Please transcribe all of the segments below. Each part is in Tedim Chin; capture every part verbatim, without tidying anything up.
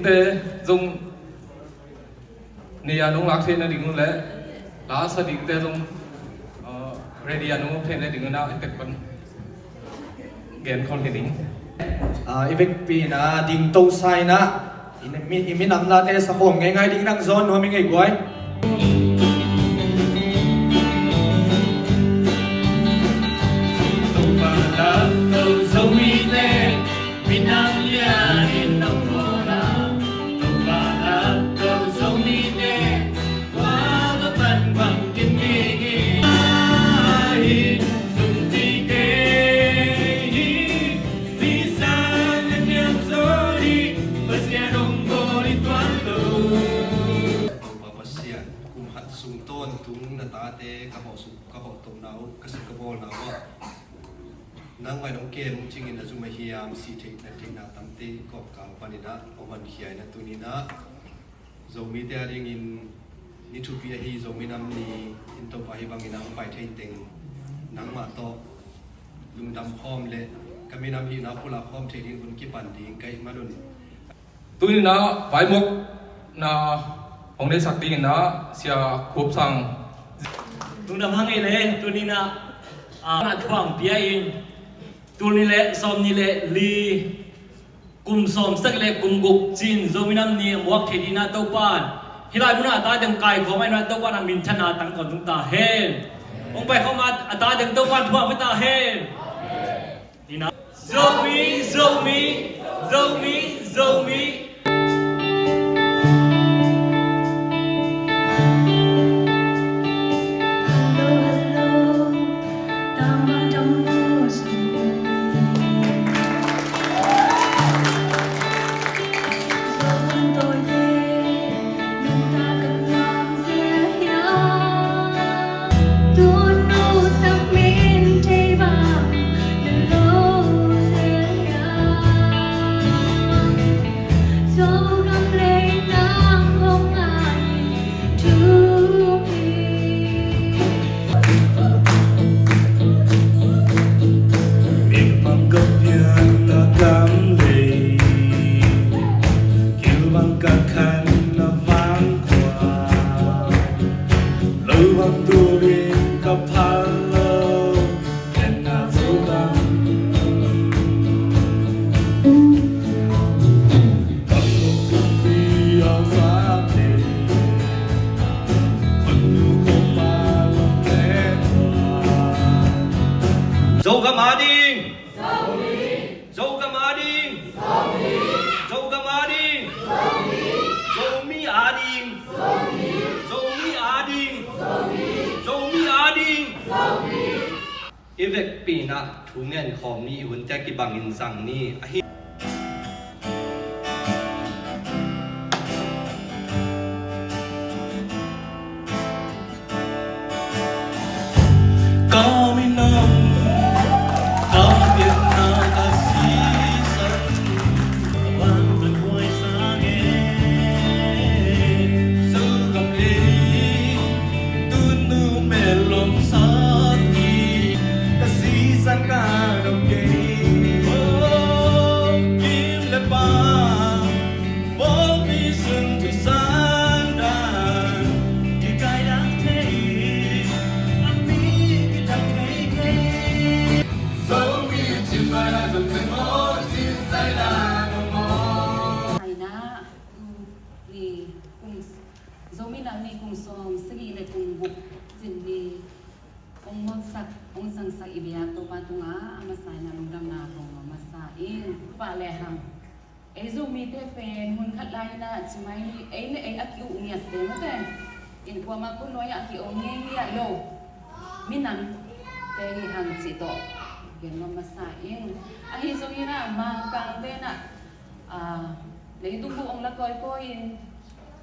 Te zong nei a nong lak theih nading uh le la sa dingte zong, uh, ready a nong om theih nading uh na i tek pan gen khol hi ding. Ah, i vekpi na ding to sa in ah, i mi, i minam nate sa khawm ngeingai ding nang zawn nuam i ngei guai. Topa lak to Zomite, minam lianin nong bawl a, Topa lak to Zomite, tua ka pan bang kin ngei ngei. Ahi, Zomite hi, Topa Pasian, kum khat sung tawntung na tate ka hawh suk, ka hawh tawpna uh, ka sik ka bawlna uh ah, nangmah in hong kem hong cingin a zum a hiam, sih theih, nat theihna tamte kawmkal panin ah hong honkhia in ah tuni-in ah Zomite a dingin ni thupi ahi Zomi Nam Ni in Topa hih bangin ah hong pai thei teng nangmah tawh lungdam khawm le ka minam hihna pulak khawm thei dingin hun kipan ding ka hih manun, tuni-in ah vaimawkna hong neihsak dingin ah Sia Khup Sang. Lungdam hang ei le, tuni-in ah, ah, thuang pia in, tul nih le sawm nih le li, kum sawm sagih le kum guk cin Zomi Nam Ni muak thei dingin ah Topa in hih lai munah a ta ding kaikhawm a in ah Topa in ah minthanna tangko tung ta hen. Hong pai khawm a, a ta ding Topa in thuak pia ta hen. Zomi, Zomi, Zomi, Zomi. Zogam ading. Zogam ading. Zogam ading. Zomi ading. Zomi ading. Zomi ading. I vekpi in ah thu ngen khawm ni, i hunte kibangin zang ni. Ahi. Aina, kum, ni, kum, Zomi Nam Ni kum sawm sagih le kum guk cin ni hong mawhsak, hong zangsak i biak Topa tungah a masa in ah lungdamna kong masa in, pah le hang. Ei Zomite pen hun khat lai-in ah ci mai ni, ei le ei a ki-uh ngiatte mate. Innkuan mah kun nuai-ah a ki-om ngiat lo minamte hi hang cih tawh gen nuam masa ing. Ahi zongin ah Mangkangte in ah, ah, leitung bup hong la kawikawi in,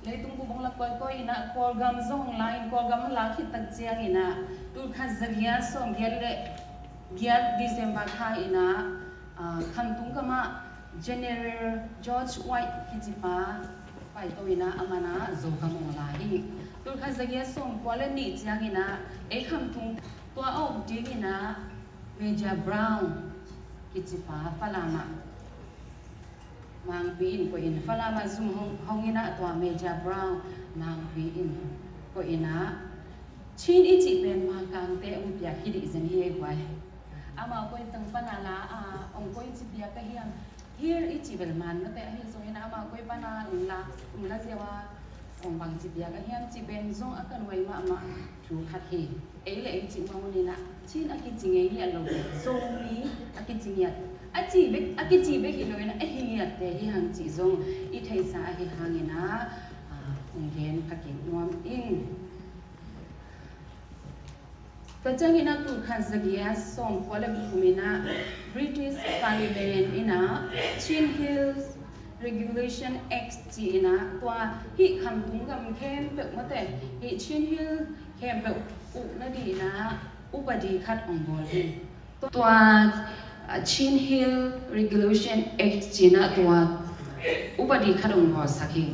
leitung bup hong la kawikawi in ah Kawlgam zong hong la in, Kawlgam hong la khit tak ciangin ah tul khat za giat sawm giat le giat December kha in ah, ah, Khamtung gamah General George White kici pa paito in ah amah in ah Zogam hong la hi. Tul khat za giat sawm kua le nih ciangin ah ei Khamtung tua a om dingin ah Major Brown kici pa Falam ah Mangpi in koih in, Falam ah zum hong, hong in ah, tua Major Brown Mangpi in koih in ah, Chin i cih pen Mangkangte hong piak hi dih zen hi ei guai. Amau koi teng pan a la a, hong koi ci piak ka hiam, Hill i cih bel man mate, ahi zongin amau koi pan a la, la ziau a, hong bang ci piak ka hiam cih pen zong a ka nuai mahmah thu khat hi. Ei le ei cih mah hun in ah, Chin a kici ngei ngiat lo, Zomi a kici ngiat, a ci bek, a kici bek hi lo in ah, a hi ngiatte hi hang cih zong i theihsa ahi hangin ah, ah, hong gen ka kik nuam ing. Tua ciangin ah tul khat za giat sawm kua le guk kum in ah British Parliament in ah Chin Hills Regulation Act ci in ah, tua hih Khamtung gam khempeuh mate, hih Chin Hill khempeuh uk nading in ah upadi khat hong bawl hi. Tua, ah, Chin Hill Regulation Act ci in ah tua upadi khat hong bawlsak hi.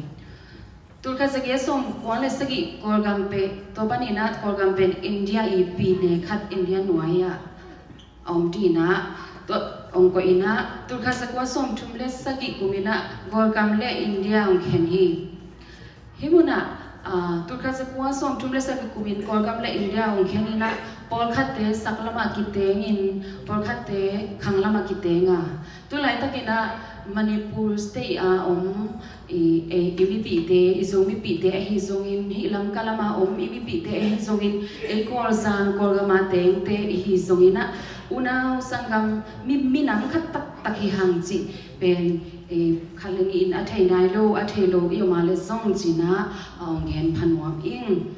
Tul khat za giat sawm kua le sagih Kawlgam pen, tua panin ah Kawlgam pen India i pine khat, India nuai ah a om ding in ah, tua hong koih in ah, tul khat za kua sawm thum le sagih kum in ah Kawlgam le India hong khen hi. Hih mun ah, ah, tul khat za kua sawm thum le sagih kum in Kawlgam le India hong khen in ah, pawlkhatte sak lamah kiteng in, pawlkhatte khang lamah kiteng a, tu laitakin ah Manipur state a om i, ei, i mipihte, i Zo mipihte ahi zongin, hih Lamka lama om i mipihte ahi zongin, ei Kawlzang, Kawlgama tengte ihi zongin ah, unau sanggam mi, minam khat taktak hi hang cih pen, ei, khat le nih in a thei nai lo, a thei lo i om a le zong ci in ah, a hong gen pha nuam ing.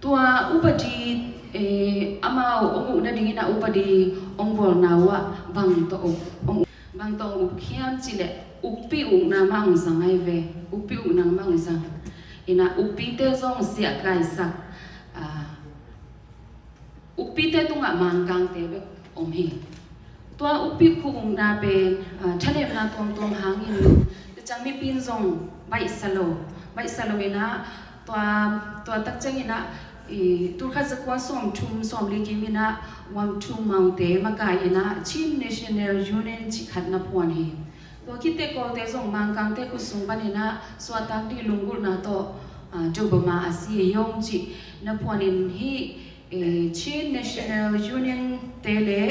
Tua upadi, eh, amau hong uk nading in ah upadi hong bawlna uh ah bang tawh uk, hong, bang tawh hong uk hiam cih leh, ukpi ukna mah hong zang ahi ve, ukpi ukna mah hong zang. In ah ukpite zong siah kaisak, ah, ukpite tungah Mangkangte bek om hi. Tua ukpi ukna pen, ah, thanemna tuamtuam hangin, tua ciang mipi in zong baihsa lo, baihsa lo in ah, tua, tua tak ciangin ah, i, tul khat za kua sawm thum sawm li kim in ah, Wamtum Maute makai in ah, Chin National Union cih khat na phuan hi. Tua khit teh Kawlte zong Mangkangte khut sung panin ah, suahtak ding lunggulhna tawh, ah, Dobama a si yong cih na phuan in hih, eh, Chin National Union te le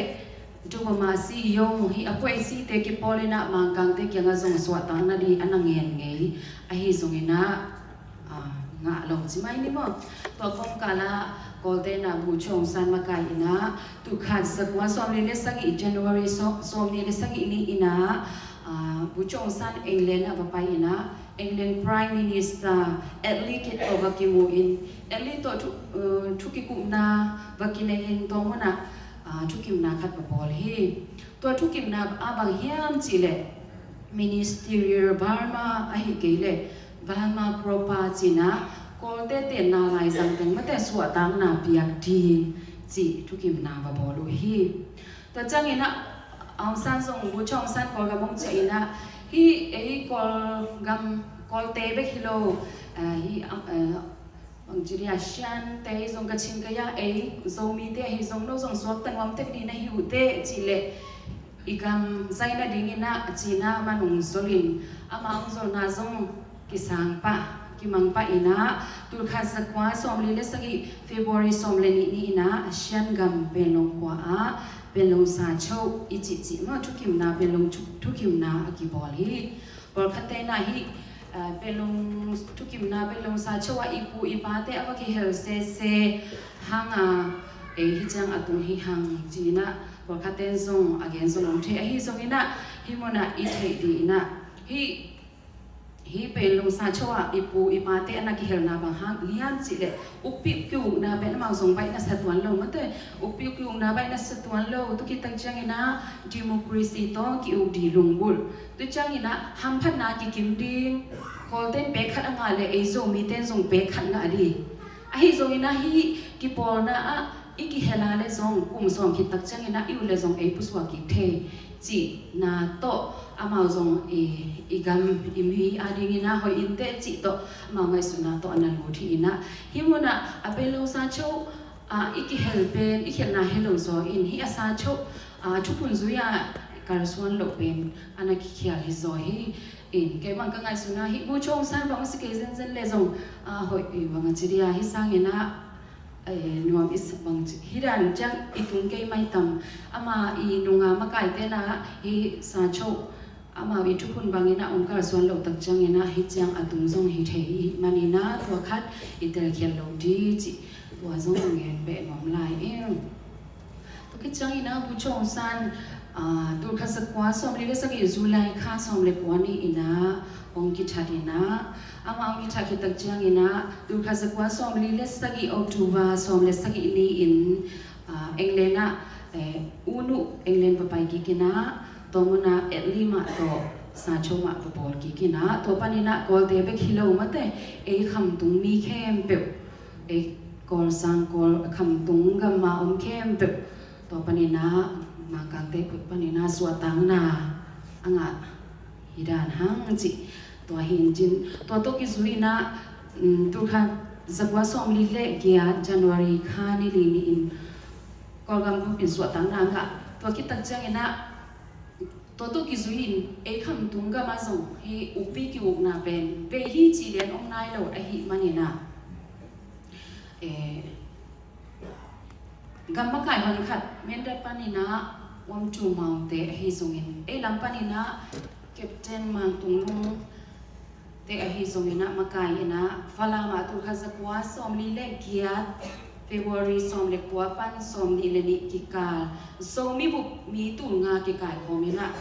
Dobama a si yong hi a puai site kipawl in ah Mangkangte kiangah zong suahtakna ding a na ngen ngei ahi zongin ah, ah, ngah lo ci mai ni maw. Tua kawmkal ah Kawlte in ah Bogyoke Aung San makai in ah tul khat za kua sawm li le sagih January sawm, sawm li le sagih ni in ah, ah, Bogyoke Aung San England ah va pai in ah England Prime Minister Attlee Kid tawh va kimu in, Attlee tawh thu, uh, thu kikupna va kinei in tua mun ah, uh, thukimna khat va bawl hi. Tua thukimna a bang hiam cih leh Ministerial Burma ahi kei leh Burma Proper ci in ah Kawlte tenna laizang teng mate suahtakna piak ding cih thukimna va bawl uh hi. Tua ciangin ah Aung San zong, Bogyoke Aung San Kawlgam hong ciah in ah, hih ei Kawlgam, Kawlte bek hi lo, ah, hih, ah, ah, bang ci ding a, Shan te zong, Kachin kei a ei Zomite ahi zong, no zong suakta nuam tek ding na hi uh teh cih leh i gam zai nading in ah ci in ah amah hong zol in, amah hong zolna zong kisang pah, kimang pah in ah, tul khat za kua sawm li le sagih February sawm le nih ni in ah Shan gam Panglong khua ah Panglong Sacho i cihcih maw, thukimna, Panglong thu, thukimna a kibawl hi. Pawlkhatte in ah hih, ah, Panglong thukimna, Panglong Sacho ah i pu i pate a va kihel sese hang a, ei hih ciang a tung hi hang ci in ah pawlkhatte in zong a gen zong om thei. Ahi zongin ah hih mun ah i theih ding in ah hih Hih Panglong Sacho ah i pu i pate a na kihelna bang hang hiam cih leh, ukpi ukna pen amau zong baih na sa tuan lo mate. Ukpi ukna baih na sa tuan lo, tu khit tak ciangin ah democracy tawh ki-uk ding lunggulh. Tu ciangin ah hamphatna kikim ding, Kawlten pek khat a ngah leh ei Zomiten zong pek khat ngah ding. Ahi zongin ah hih kipawlna ah i kihel a leh zong kum sawm khit tak ciangin ah i ut leh zong ei pusuak kik thei cihna tawh amau zong i, i gam i mi a dingin ah hoih inteh cih tawh amau ngaihsutna tawh a na lut hi in ah, hih mun ah a Panglong Sacho, ah, i kihel pen i khelhna heh lo zaw in, hih a Sacho, ah, thuphun zui ah kalsuan loh pen a na kikhial hi zaw hi. In kei bang ka ngaihsutna hi, Bu Chawng San bang si kei zenzen le zong a hoih i bang a ci dia hi sangin ah, eh, nuam i sa bang ci hi dan ciang i tung kei mai tam. Ama i nunga makaite na hi sa cho. Amau i thukhun bangin ah ong kalsuan loh tak ciangin ah hi ciang a tung zong hi thei hi manin ah tua khat i telkhial lo di ci tua zong ong gen beh nuam lai ing. Tua khit ciangin ah Bu Chawng San, ah, tulkhat zakua sawmli le sagih July kha sawm le kua ni in ah ong kithat in ah, ama ong kithat khit tak ciangin ah tulkhat zakua sawmli le sagih October sawm le sagih ni in, ah, England ah, eh, U Nu England va pai kik in ah, tua mun ah Attlee mah tawh sa cho mah va bawl kik in ah, tua panin ah Kawlte bek hi lo mate, ei khamtung mi khempeuh, ei Kawl sang Kawl khamtung gam a om khempeuh, tua panin ah Mangkangte khut panin ah suahtakna a ngah hi dan hang ci. Tua hi in cin, tua tawh kizui in ah, um, tulkhat zakua sawmli le giat January kha ni li ni in Kawlgam bup in suahtakna a ngah. Tua khit tak ciangin ah tua tawh kizui in ei khamtung gam ah zong hi ukpi ki-ukna pen bei hi ci lian om nai lo ahih manin ah, eh, gam makai honkhat Mindat panin ah Wam Tum Maung te ahi zongin, ei lam panin ah Captain Mang Tung Lung te ahi zongin ah makai in ah Falam ah tulkhat zakua sawmli le giat February sawm le kua pan sawmnih le nih kikal Zomi bup mi tul nga kikaikhawm in ah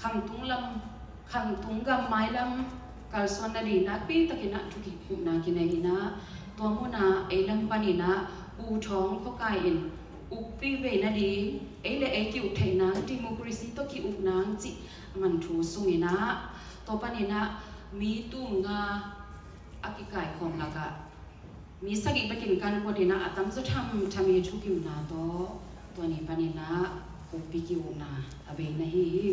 khamtung lam, khamtung gam mailam kalsuan nading nakpi takin ah thukikupna kinei in ah, tua mun ah ei lam panin ah Pu Thawng Khawkai in ukpi bei nading, ei le ei ki-uk theih nang, democracy tawh ki-uk nang cih a man thu sung in ah, tua panin ah mi tul nga a kikaikhawm lakah mi sagih bekin kan kuat in ah a tamzaw thamtham i thukimna tawh tua ni panin ah ukpi ki-ukna a bei na hi hi.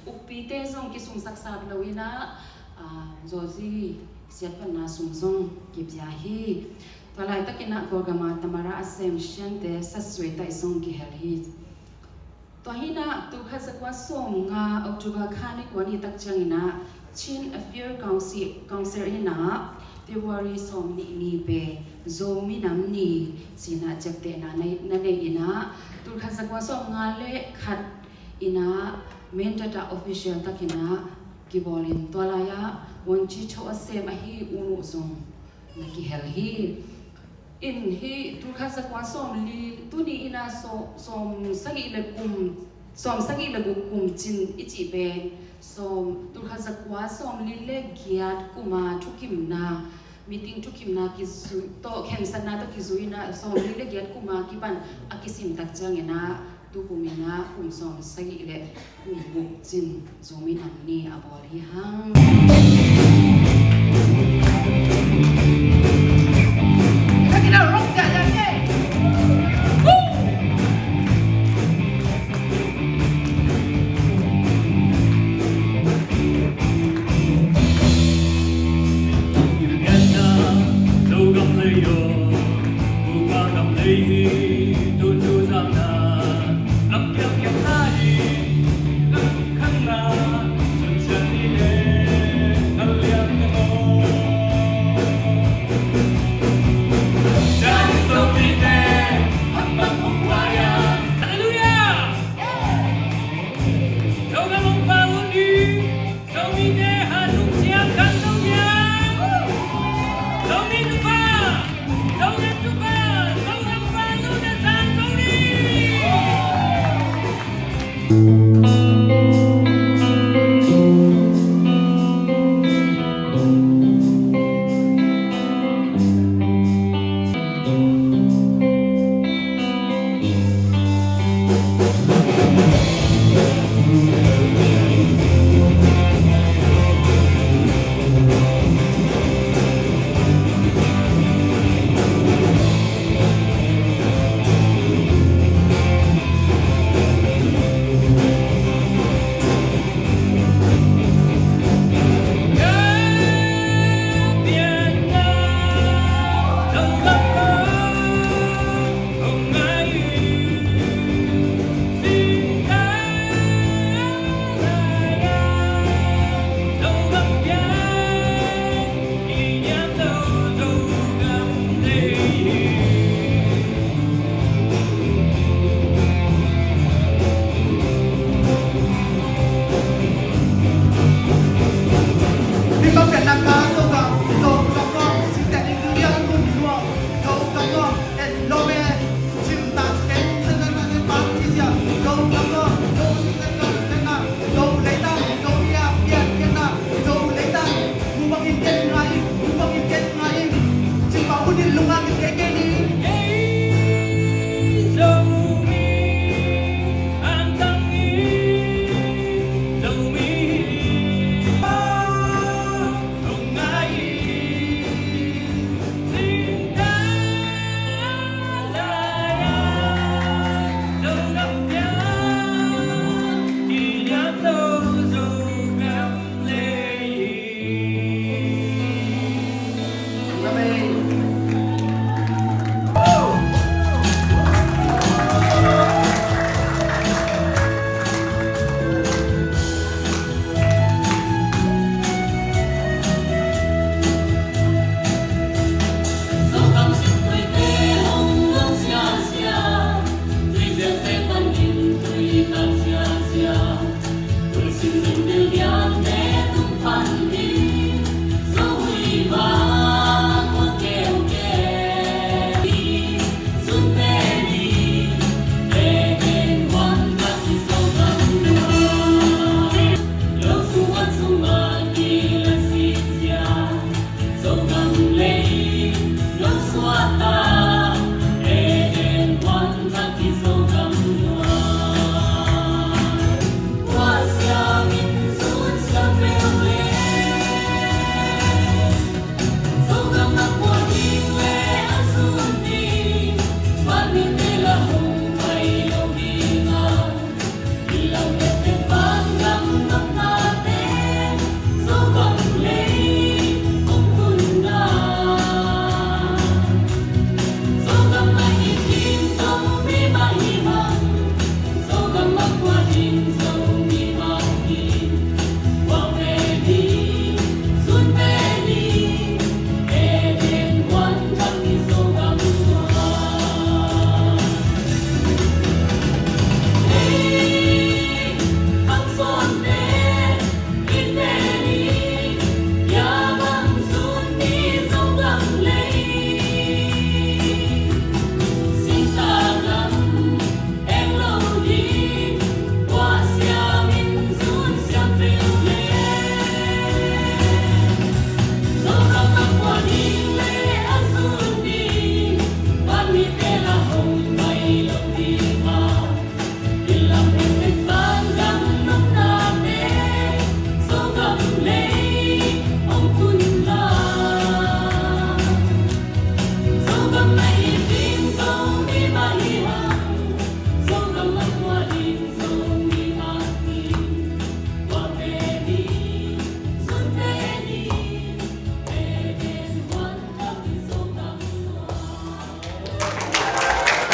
Ukpite zong kisumsak sap lo in ah, ah, zawzi siatphatna sum zong kipia hi. Tua laitakin ah Kawlgam ah Tamara Assumption te satsuai ta i zong kihel hi. Tua hi in ah tulkhat zakua sawmnga October kha ni kua ni tak ciangin ah Chin Affairs Council, Council in ah February sawmnih ni pen Zomi Nam Ni ci-in ah ciaptehna na nei in ah tulkhat zakua sawmnga le khat in ah Mindat ah official takin ah kibawl in tua lai ah Won Chi Cho a sem ahi U Nu zong na kihel hi. In hi tulkhat zakua sawmli, tuni in ah sawm, sawm sagih le kum, sawm sagih le guk kum cin i cih pen sawm, tulkhat zakua sawmli le giat kum a thukimna, meeting thukimna kizui tawh, khensatna tawh kizui in ah sawmli le giat kum a kipan a kisim tak ciangin ah tu kum in ah kum sawm sagih le kum guk cin Zomi Nam Ni a bawl hi hang.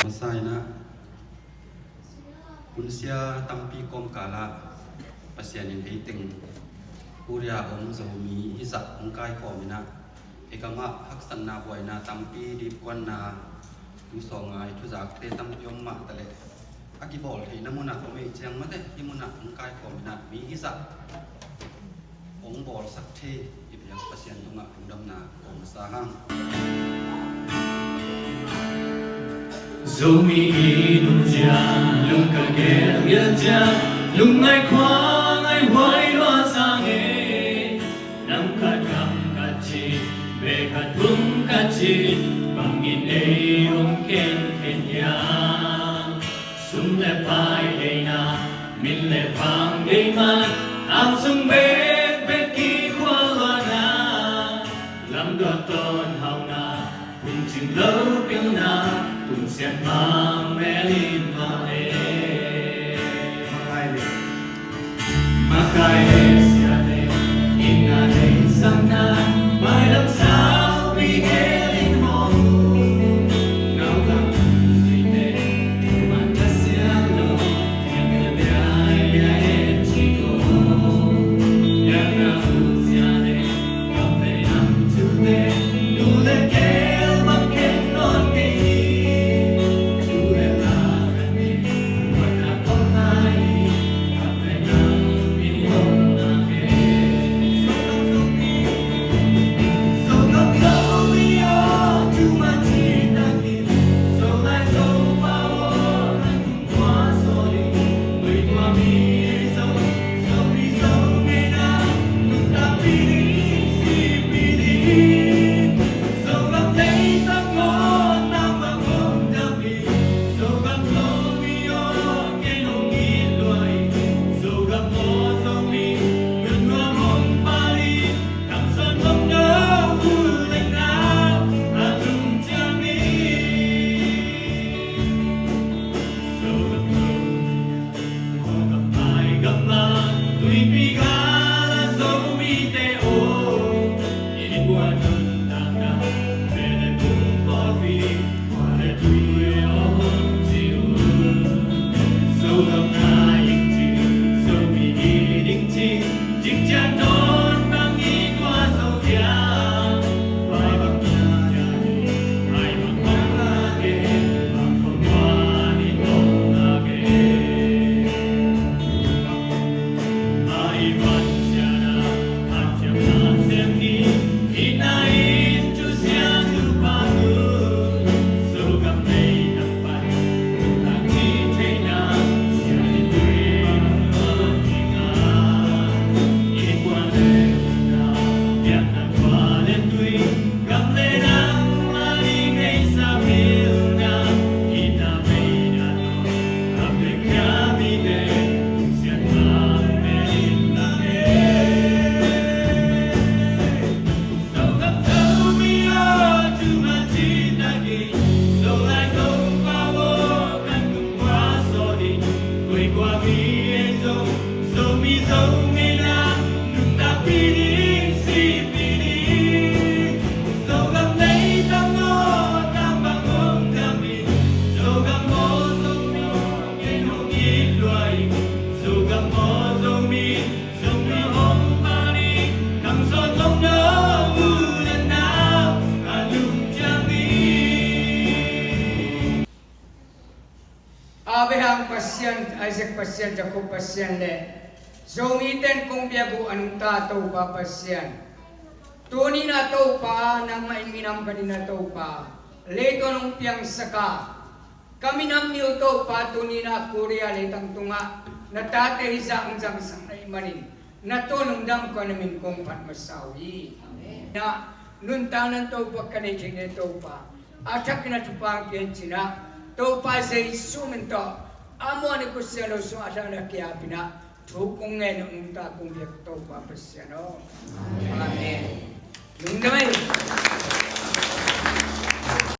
Masa in ah, hun sia tampi kawmkal ah Pasian in ei teng Korea om Zomi hi zah hong kaikhawm in ah, ei gam ah haksatna, buaina tampi, dipkuanna, tu sawng a i thuzakte tampi om mah taleh, a kibawl theihna mun ah om ei ciang mate, hih mun ah hong kaikhawm in ah, mi hi zah hong bawlsak thei i biak Pasian tungah lungdamna kong sa hang. Zomi i nungzia lung ka gelgel ciang, lungngai khuangai huai lua sang e. Nam khat gam khat cih, beh khat bung khat cih bangin ei hong kenkhen hiam? Sum le pai deihna, min le vang deih man, angsung bekbek kikhual luatna, lamdot tawn hauhna, phungcing lo pilna, tunsiat mang mel in mah e. Makai le, makai le siate, inn a deihsakna, mailam saupi gel in mawh. Pasian, Isaac Pasian, Jacob Pasian le Zomite in kong biak uh a nungta Topa Pasian, tuni-in ah Topa, nangmah in minam ka ding a Topa, leitung hong piangsak a, ka minam nih uh Topa, tuni-in ah Korea leitang tungah na tate hong zangsak na hih manin na tawh lungdam ko, na min kong phat masa uh hi. Na nuntakna in Topa ka neih theih nading Topa, a thakin a thupha hong pia in ci-in ah, Topa Jesu min tawh a muan i kusia lo sung a thakin a kiap in ah thu kong ngen, a nungta kong biak Topa Pasian aw. Amen. Lungdam ei.